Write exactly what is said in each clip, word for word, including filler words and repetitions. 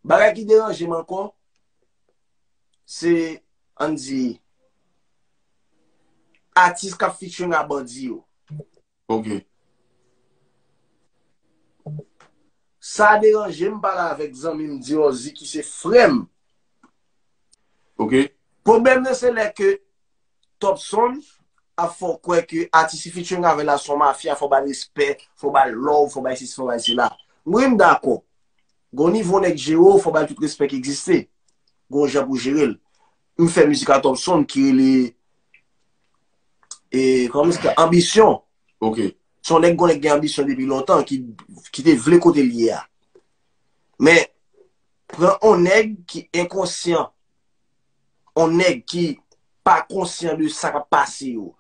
Bagay ki deranje m ankò, se, ann di, atis k ap featuring a bandi yo. Ok. Sa deranje m pale avèk zanmi m Diozi ki se frè m. Ok. Pwoblèm nan se lè ke Topson ap fè w kwè ke atis li featuring avè l la se yon mafya, fò w ba l respè, fò w ba l love, fò w ba l sesi, fò w ba l sela. Mwen, m dakò. Gon nivo nèg jere w, fò w ba l tout respè ki egziste. Gon jan pou jere l. M fè mizik a Topson ki rele, e, kòman se, Anbisyon. Ok. Se yon nèg, gon nèg gen anbisyon depi lontan, ki, ki te vle kote l ye a. Men, pran on nèg ki enkonsyan, on nèg ki pa konsyan de sa k ap pase yo,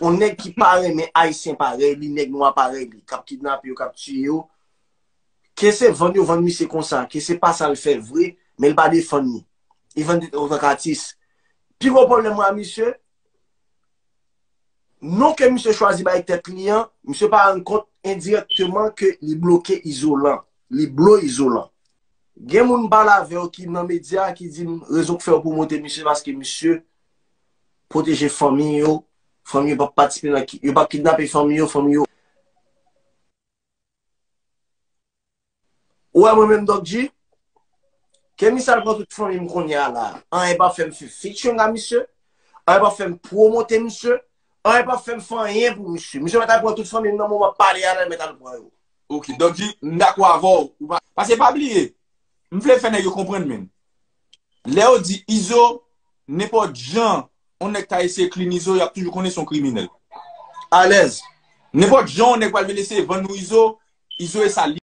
on nèg ki pa renmen Ayisyen parèy li, nèg nwa parèy li, k ap kidnape yo, k ap tiye yo, ke se vann yo vann misye konsa, ke se pa sa l fè vre, men l pa defann li. Li vann tèt li antank atis. Pi gwo pwoblèm mwen a misye, non ke misye chwazi bay tèt li an, misye pa rann kont endirèkteman ke li bloke Izolan. Li blo Izolan. Gen moun m pale avè yo ki nan medya ki di m rezon k fè yo pwomote misye paske misye pwoteje fanmi yo, fanmi yo p ap patisipe nan ki, yo p ap kidnape fanmi yo, fanmi yo. Ou wè mwen menm Doc G, ke misye al pran tout fanmi m kounye a la. Anyen p ap fè m fè featuring a misye, anyen p ap fè m pwomote misye, anyen p ap fè m fè anyen pou misye. Misye mèt al pran tout fanmi m nan moman m ap pale a la, l mèt al pran yo. Ok, Doc G, m dakò avè w. Ou pa, paske pa bliye, m vle fè nèg yo konprann, men. Lè yo di Izo, nenpòt jan, on nèg ka eseye clean Izo, y ap toujou konnen se yon kriminèl. Alèz. Nenpòt jan, on nèg pral vin eseye vann nou Izo, Izo e sa li.